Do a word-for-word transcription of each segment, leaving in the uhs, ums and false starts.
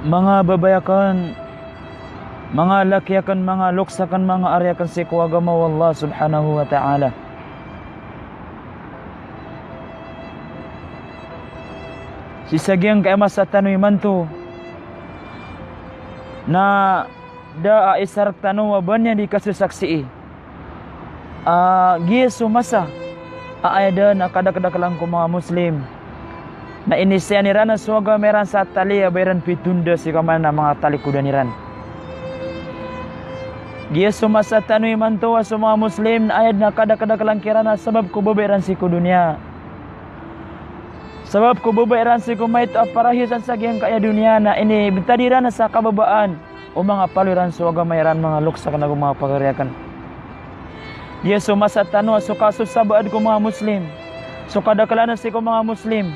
Manga babay akn, manga laki akn, manga loks akn, manga ari akn sii ko agama o Allah subhanahu wa ta'ala. Sii sa giyangkaya masa tano imanto na da a isa rktano a ba niyan di kasasaksii a giya so masa a aya dn a kadakdaklan ko manga Muslim na inisiyan iran so agama iran sa tali a ba iran pitondr sii ko aya maana na manga talikodan iran. Giya so masa tano imanto a so manga Muslim na aya dn a kadakdaklan kiran a sabap ko babay iran sii ko doniya. Sabap ko babay iran sii ko maito a parahiyasan sa giyangkaya doniya na inibtad iran sa kababaan o manga palo iran so agama iran, manga loks akn ago manga pagari akn. Giya so masa tano a so kasosabaad ko manga Muslim, so kadaklan sii ko manga Muslim,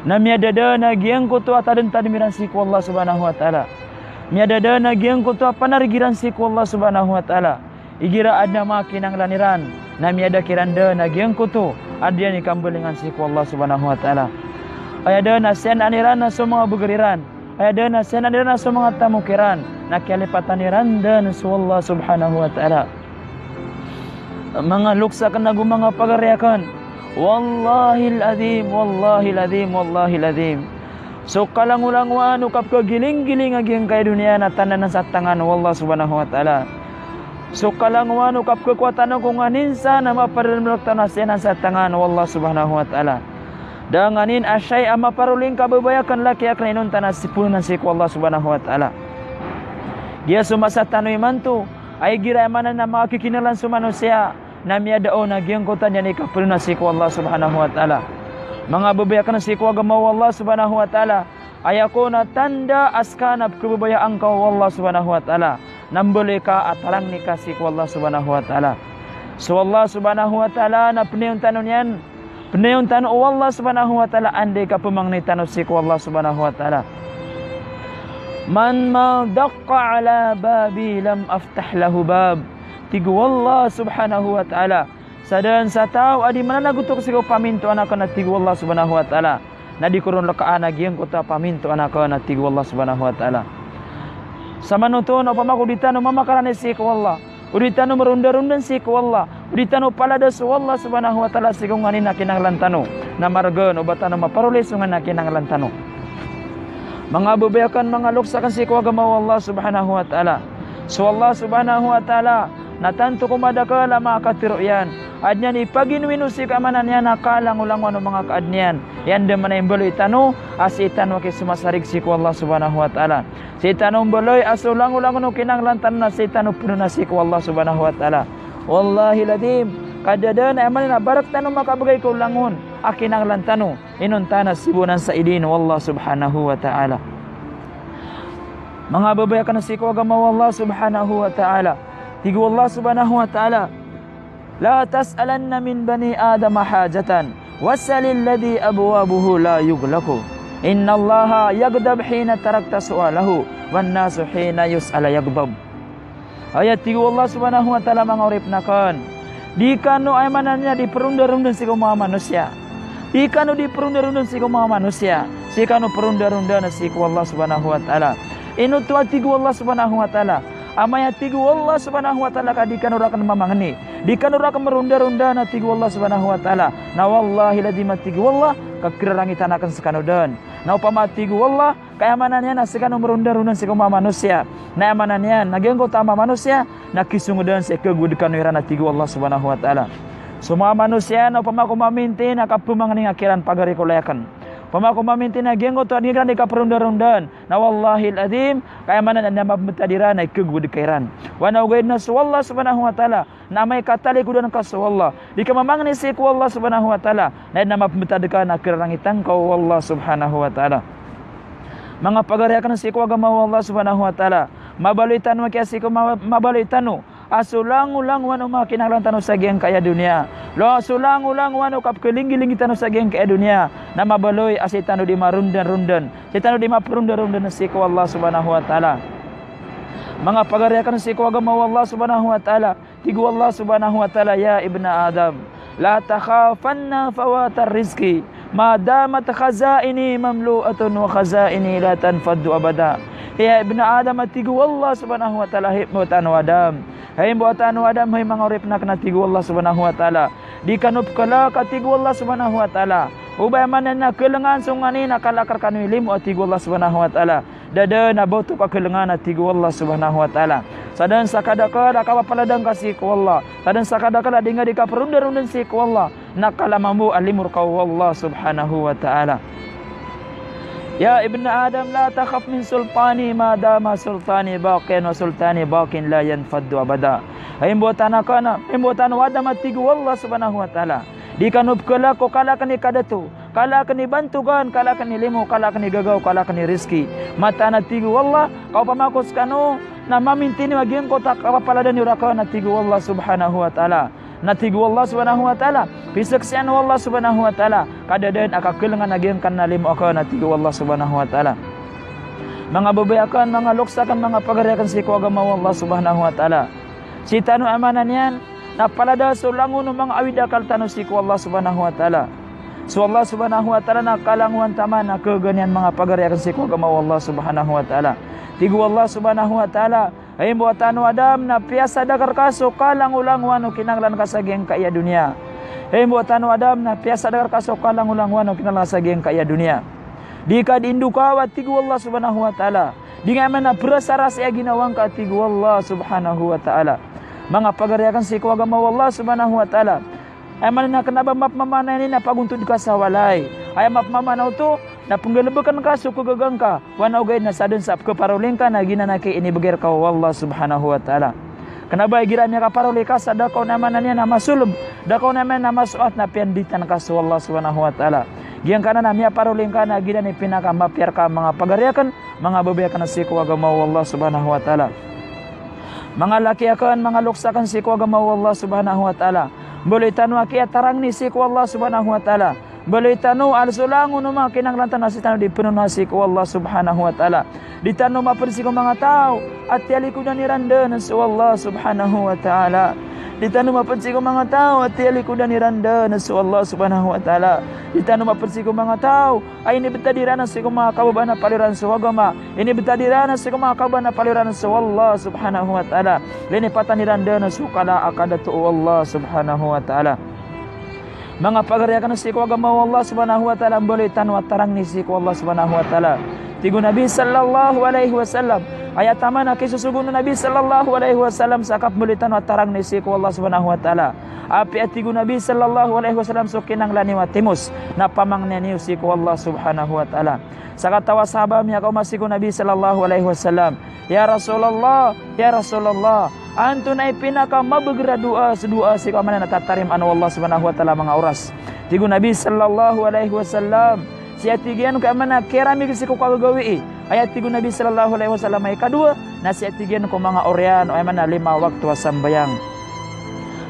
na miyada dn a giyangkoto a tadmtadm iran sii ko Allah subhanahu wa ta'ala. Miyada dn a giyangkoto a panarig iran sii ko Allah subhanahu wa ta'ala. Igira adn a manga kinanglan iran na miyada kiran dn a giyangkoto a da niyan ikambalingan sii ko Allah subhanahu wa ta'ala. Aya dn a siyanaan iran na so manga bagr iran, aya dn a siyanaan iran na so manga tamok iran, na kiyalipatan iran dn so Allah subhanahu wa ta'ala. Manga loks akn ago manga pagari akn, wallahil adhim, wallahil adhim, wallahil adhim, so kalangolangowan o kapkagilinggiling a giyangkaya doniya na tanda sa tangan o Allah subhanahu wa ta'ala. So kalangowan o kapkakowa tano ko nganin sa na mapadalm rktano a siyanan sa tangan o Allah subhanahu wa ta'ala. Da nganin a shay a maparoli ngka babay akn, laki akn, inonta na sii pn anan sii ko Allah subhanahu wa ta'ala. Giya so masa tano imanto a igira aya maana na manga kikinanglan so manosiya na miyada on a giyangkoto a da niyan ikapanoon sii ko Allah subhanahu wa ta'ala. Manga babay akn sii ko agama o Allah subhanahu wa ta'ala, aya kon a tanda a ska na pkhababayaan ka o Allah subhanahu wa ta'ala na mbaloy ka a tarangni ka sii ko Allah subhanahu wa ta'ala. So Allah subhanahu wa ta'ala na pnayon tano niyan, pnayon tano o Allah subhanahu wa ta'ala, anda i kapamangni tano sii ko Allah subhanahu wa ta'ala. Man ma daqqa ala babi lam aftah lahu bab. Tig o Allah subhanahu wa ta'ala, sadn sa taw a di mananagotok sii ko pamintoan akn, a tig o Allah subhanahu wa ta'ala, na di ko ron lkaan a giyangkoto a pamintoan akn, a tig o Allah subhanahu wa ta'ala. Samanoto na opama ko di tano mamakarani sii ko Allah, o di tano marondarondan sii ko Allah, o di tano palada so Allah subhanahu wa ta'ala sii ko nganin a kinanglan tano, na margn o ba tano maparoli so nganin a kinanglan tano. Manga babay akn, manga loks akn sii ko agama o Allah subhanahu wa ta'ala. So Allah subhanahu wa ta'ala na tanto ko madakl a manga katharo iyan a da niyan ipaginowino sii ko aya maana niyan a kalangolangowan o manga kaadn iyan. Aya dn a maana i mbaloy tano a sii tano aki somasarig sii ko Allah subhanahu wa ta'ala. Sii tano mbaloy a so langolangon o kinanglan tano na sii tano pnoon sii ko Allah subhanahu wa ta'ala. Wallahil adhim, ka da dn a aya maana na ba rktano makabgay ko langon a kinanglan tano, inonta na sii bo anan sa idin o Allah subhanahu wa ta'ala. Manga babay akn sii ko agama o Allah subhanahu wa ta'ala. Tig o Allah subhanahu wa ta'ala, la tas'alanna min bani Adama hajatan, was'alil ladhi abwabuhu la yughlaqu. Innallaha yaghdab hina tarakta su'alahu, wan nasu hina yus'ala yaghdab. Aya tig o Allah subhanahu wa ta'ala, manga oripn akn, di kano, aya maana niyan, di prondarondan sii ko manga manosiya. Di kano di prondarondan sii ko manga manosiya. Sii kano prondarondan sii ko Allah subhanahu wa ta'ala. Ino oto a tig o Allah subhanahu wa ta'ala? Amay a tig o Allah subhanahu wa ta'ala ka di kano rakn mamangni, di kano rakn marondarondan, a tig o Allah subhanahu wa ta'ala, na wallahil adhim, a tig o Allah, ka kirarangitan akn skano dn. Na opama a tig o Allah ka aya maana niyan na skano marondarondan sii ko manga manosiya, na aya maana niyan na giyangkoto a manga manosiya na kisongdn sii kagowad kano iran, a tig o Allah subhanahu wa ta'ala. So manga manosiya na opama ko mamintin a kapmangni nga kiran, pagari ko lay akn. Opama ko mamintin a giyangkoto a di ran di kaparondarondan, na wallahil adhim, ka aya maana niyan na mapmbtad iran a ikagowad ka iran. Wana ogaid na so Allah subhanahu wa ta'ala na amay ka talikodan ka so Allah, di ka mamangni sii ko Allah subhanahu wa ta'ala, na aya dn a mapmbtad ka na kirarangitan ka o Allah subhanahu wa ta'ala. Manga pagari akn sii ko agama o Allah subhanahu wa ta'ala, mabaloy tano aki a sii ko ma-, mabaloy tano a so langolangowan o manga kinanglan tano sa giyangkaya doniya, lo, so langolangowan o kapkhalinggilinggi tano sa giyangkaya doniya, na mabaloy a sii tano di marondarondan, sii tano di maparondarondan sii ko Allah subhanahu wa ta'ala. Manga pagari akn sii ko agama o Allah subhanahu wa ta'ala, tig o Allah subhanahu wa ta'ala, ya ibna Adam, la takhafanna fawatar rizqi, "Ma damat khazaini mamlu'atan wa khazaini la tanfaddu abada." Hay Ibn Adam, a tig o Allah subhanahu wa ta'ala, hay mbawataan o Adam. Hay mbawataan o Adam, hay manga oripn akn, a tig o Allah subhanahu wa ta'ala. Di kano pkhalk, a tig o Allah subhanahu wa ta'ala, o ba aya maana niyan na khalangan so nganin a kalk rkano i limo, a tig o Allah subhanahu wa ta'ala. Da dn a ba oto ka khalangan, a tig o Allah subhanahu wa ta'ala. Sadn sa kadakl a kapapaladan ka sii ko Allah. Sadn sa kadakl a di ngka di kaprondrondn sii ko Allah. Na kala mambo a limo rka o Allah subhanahu wa ta'ala. "Ya ibna Adam, la takhaf min sultani ma dama sultani baqiyan wa sultani baqin la yanfaddu abada." Hay mbawataan akn, hay mbawataan o Adam, a tig o Allah subhanahu wa ta'ala. Di kano pkhalk ko kalk ni kadato, kalk ni bantogan, kalk ni limo, kalk ni gagaw, kalk ni rizki. Mataan, a tig o Allah, ka opama ko skano na mamintin iyo a giyangkoto a kapapaladan iyo rakn, a tig o Allah subhanahu wa ta'ala. Na tig o Allah subhanahu wa ta'ala, pizaksian o Allah subhanahu wa ta'ala, ka da dn a kakhalangan a giyangkanan a limo akn, a tig o Allah subhanahu wa ta'ala. Manga babay akn, manga loks akn, manga pagari akn sii ko agama o Allah subhanahu wa ta'ala. Sii tano, aya maana niyan na palada so langon o manga awid a akal tano sii ko Allah subhanahu wa ta'ala. So Allah subhanahu wa ta'ala na kalangowan taman a khaganyan, manga pagari akn sii ko agama o Allah subhanahu wa ta'ala. Tig o Allah subhanahu wa ta'ala, hay mbawataan o Adam, na piyasadak rka so kalangolangowan o kinanglan ka sa giyangkaya doniya. Hay mbawataan o Adam, na piyasadak rka so kalangolangowan o kinanglan ka sa giyangkaya doniya. Di ka di ndokaw, a tig o Allah subhanahu wa ta'ala. Di ngka aya maana prasarasi a ginawa ngka, a tig o Allah subhanahu wa ta'ala. Manga pagari akn sii ko agama o Allah subhanahu wa ta'ala. Aya maana niyan na kna ba mapmamaana ini na pagontod ka sa walay. Aya mapmamaana oto na pnggalbkn ka so khagaga ngka. Wana ogaid na sadn sa pkhaparoli ngka na giyanan a ki inibgay rka o Allah subhanahu wa ta'ala. Kna ba igira miyakaparoli ka sa da ka on, aya maana niyan na masolb, da ka on, aya maana niyan na masoat, na piyanditan ka so Allah subhanahu wa ta'ala. Giyangkanan a miyaparoli ngka na giyanan i pinakamapiya rka, manga pagari akn, manga babay akn sii ko agama o Allah subhanahu wa ta'ala. Manga laki akn, manga loks akn sii ko agama o Allah subhanahu wa ta'ala. Mbaloy tano a kiyatarangni sii ko Allah subhanahu wa ta'ala. Mbaloy tano a so langon o manga kinanglan tano a sii tano di pnonaa sii ko Allah subhanahu wa ta'ala. Di tano mapd sii ko manga taw a tiyalikodan iran dn so Allah subhanahu wa ta'ala. Di tano mapd sii ko manga taw a tiyalikodan iran dn so Allah subhanahu wa ta'ala. Di tano mapd sii ko manga taw a inibtad iran sii ko manga kababaan a paliyoran so agama, inibtad iran sii ko manga kababaan a paliyoran so Allah subhanahu wa ta'ala. Linipatan iran dn so kala a kadato o Allah subhanahu wa ta'ala. Manga pagari akn sii ko agama o Allah subhanahu wa ta'ala, mbaloy tano a tarangni sii ko Allah subhanahu wa ta'ala. Tig o Nabi sallallahu alaihi wasallam, aya taman a kisosogoon o Nabi sallallahu alaihi wasallam sa kapmbaloy tano a tarangni sii ko Allah subhanahu wa ta'ala. Apiya, tig o Nabi sallallahu alaihi wasallam, so kinanglan iyo a timos na pamangnin iyo sii ko Allah subhanahu wa ta'ala. Sakataw a sahaba a miyakaoma sii ko Nabi sallallahu alaihi wasallam, "Ya Rasulullah, ya Rasulullah, antonaa i pinakamabagr a doa, so doa sii ko aya maana niyan na tatarimaan o Allah subhanahu wa ta'ala manga oras?" Tig o Nabi sallallahu alaihi wasallam, sii, a tig iyan, ko aya maana niyan kiyaramig sii ko kagagawii. Aya tig o Nabi sallallahu alaihi wasallam a ikadowa, na sii, a tig iyan, ko manga oriyan o aya maana niyan lima wakto a sambayang.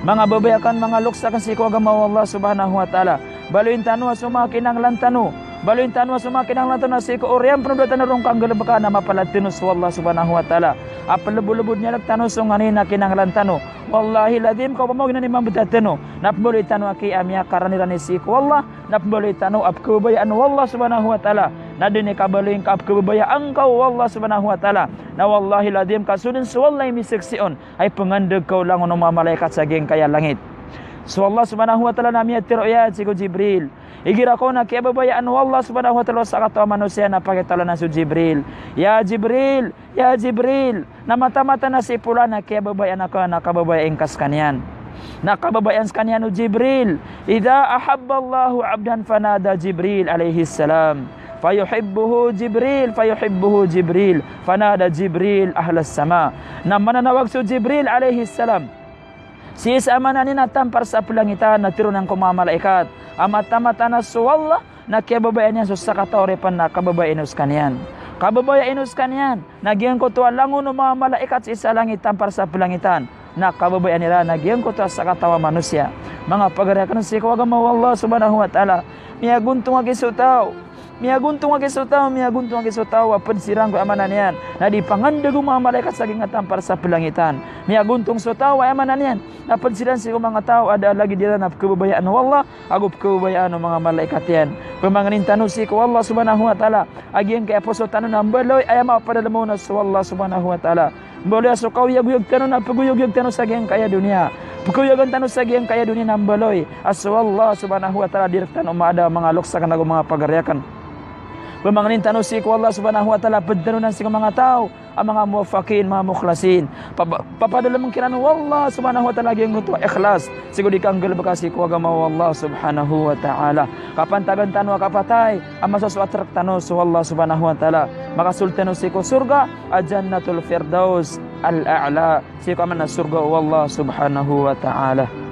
Manga babay akn, manga loks akn sii ko agama o Allah subhanahu wa ta'ala. Baloyin tano a so manga kinanglan tano. Baloyin tano a so manga kinanglan tano a sii ko oriyan pn o da tano ron kanggalbka na mapalad tano so Allah subhanahu wa ta'ala. A plbolbod iyan rktano so nganin a kinanglan tano. Wallahil adhim, ka opama o giyanan i mambta tano na pmbaloy tano a ki a miyakaranirani sii ko Allah, na pmbaloy tano a pkhababayaan o Allah subhanahu wa ta'ala. Na da dn i kabaloy ngka a pkhababayaan ka o Allah subhanahu wa ta'ala. Na wallahil adhim, ka so dn so Allah i mizaksi on a ipngandg ka o langon o manga malaikat sa giyangkaya langit. So Allah subhanahu wa ta'ala na miyatharo iyan sii ko Jibril. Igira kon a kiyababayaan o Allah subhanahu wa ta'ala o sakataw a manosiya na pakitalaw anan so Jibril. Ya Jibril, ya Jibril, na mataan-mataan a si polan a kiyababayaan akn na kababayai ngka skaniyan. Na kababayaan skaniyan o Jibril. Idha ahabballahu abdan, fanada Jibril alayhis salam, fayuhibbuhu Jibril, fayuhibbuhu Jibril, fanada Jibril ahlas sama. Na mananawag so Jibril alayhis salam sii sa aya maana niyan na tampar sa plangitan, na tharoon iyan ko manga malaikat a mataan-mataan a so Allah na kiyababayaan iyan so sakataw a oripn na kababayai niyo skaniyan. Kababayai niyo skaniyan. Na giyangkoto a langon o manga malaikat sii sa langit tampar sa plangitan na kababayaan iran a giyangkoto a sakataw a manosiya. Manga pagari akn sii ko agama o Allah subhanahu wa ta'ala, miyagontong aki so taw, miyagontong aki so taw, miyagontong aki so taw a pd siran ko aya maana niyan na di pangandg o manga malaikat sa giyangkai a tampar sa plangitan. Miyagontong so taw a aya maana niyan na pd siran sii ko manga taw a da a lagid iran a pkhababayaan o Allah ago pkhababayaan o manga malaikat iyan. Pamangnin tano sii ko Allah Subhanahu wa Ta'ala a giyangkaya poso tano na mbaloy, aya mapadalem on a so Allah Subhanahu wa Ta'ala. Mbaloy a so kaoyagoyag tano na pegoyagoyag tano sa giyangkaya doniya. Pegoyagan tano sa giyangkaya doniya na mbaloy a so Allah Subhanahu wa Ta'ala di rektano maada manga loks aken ago manga pagari aken. Pamangnin tano sii ko Allah Subhanahu wa Ta'ala, ped tano nan sii ko manga taw a manga muwaffaqin, manga mukhlasin. Papa-, papadalemen kiran o Allah Subhanahu wa Ta'ala giyangkoto a ikhlas sii ko di kanggalebeka sii ko agama o Allah Subhanahu wa Ta'ala. Kapantagan tano a kapatay a masosoat rektano so Allah Subhanahu wa Ta'ala. Makasold tano sii ko sorga a Jannatul Firdaus al-A'la. Sii ko aman a sorga o Allah Subhanahu wa Ta'ala.